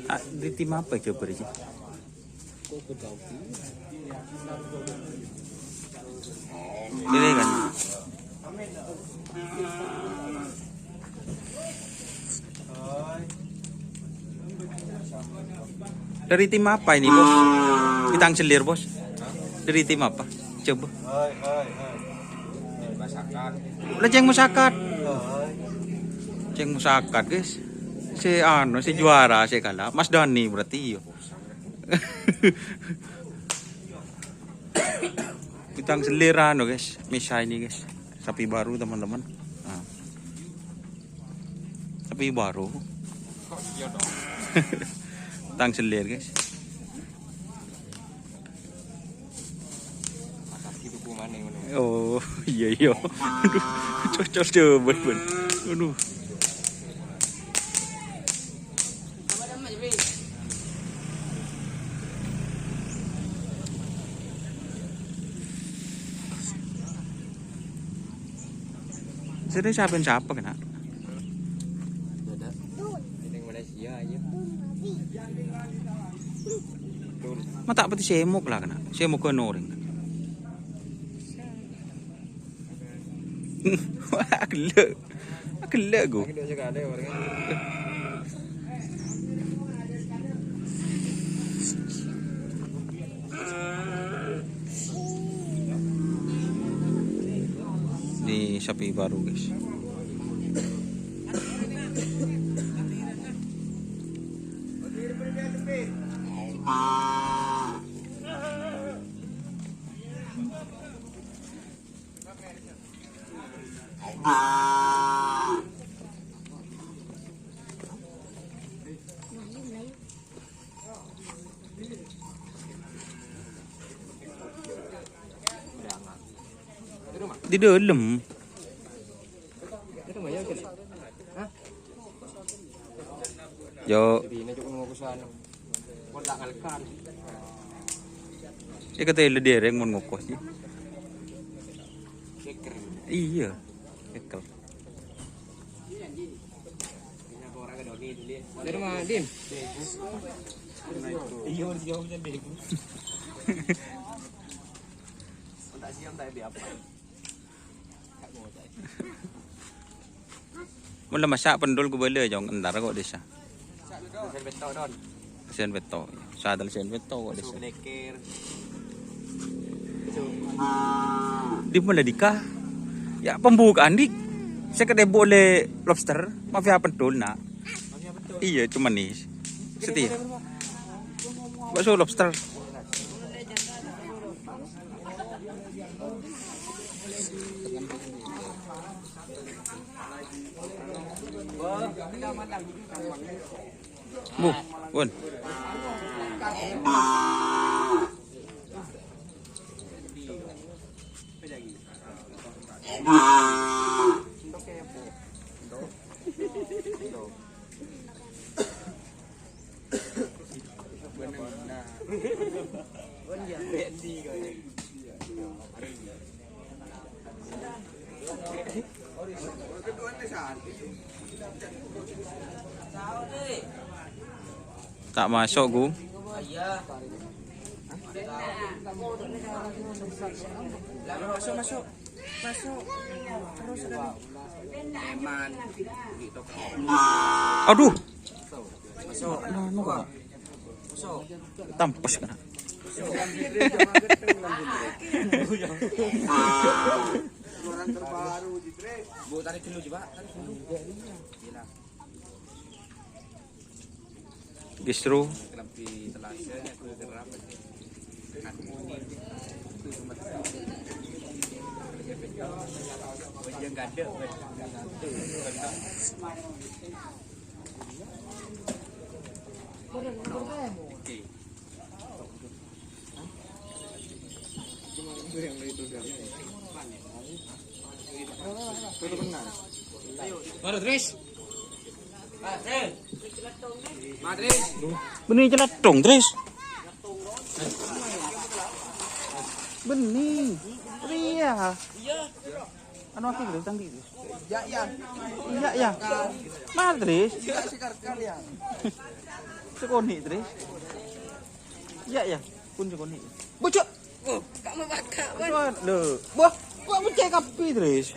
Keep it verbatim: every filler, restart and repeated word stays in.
Ah, di tim apa coba, Rizky? Ini kan. Dari tim apa ini, Bos? Pitang Selir, Bos. Dari tim apa? Coba. Hai, hai, hai. Lah, Ceng Musakat. Hai. Ceng Musakat, guys. Si anu, si juara, si kalah. Mas Dani berarti, iya. Pitang Selir anu, guys. Misa ini, guys. Sapi baru, teman-teman. Nah. Sapi baru. Kok iya dong? Pitang Selir, guys. Makasih tuku maneh ngono. Oh, iya, iya. Aduh, cocok coba, Ben. Aduh. Seri siapa, siapa kena? Ini Malaysia aja. Ma' ta' pati semok la kena. Semok ke noring. Wah, gelo'. Gelo' gu. Ini sapi baru, guys. Di dalam. Yo. Saya kata le dereng mon ngokos sih. Iya. Ekel. Dari mana, Dim? Iya, iya, iya, Dim. Mon la masa' pendul ku bala, Jong, entar kok desa. Sen beto, Don. Sen beto. Sadal sen beto kok desa. Lekir. Di mana dika? Ya, pembukaan, Dik. Saya kedai boleh lobster, mafia pendul, nak. Iya, cuma nih. Setia. Bakso lobster. Bu, pun. Tak masuk, Gung. Masuk, masuk. Masuk. Terus, Gun. Aman. Aduh. Masuk. Anu, Pak. Masuk. Tampes kena. Orang terbaru, Jitre. Bu, tarik dulu, coba. Tarik dulu. Gila. Justru. Baru, Tris. Bânnè calathong, Tris. Bânnè. Ria. Anu, aku, Dris, tang, Dris. Iyâ, iyâ. Iyâ, iyâ. Mar, Dris. Iyâ, sekarang, ya. Sekonè', Dris. Iyâ, iyâ. Pon sekonè'. Bocok. Oh, Pak Mawaka, Wan. Aduh, lho. Wah, kok pecah kabbhi, Dris?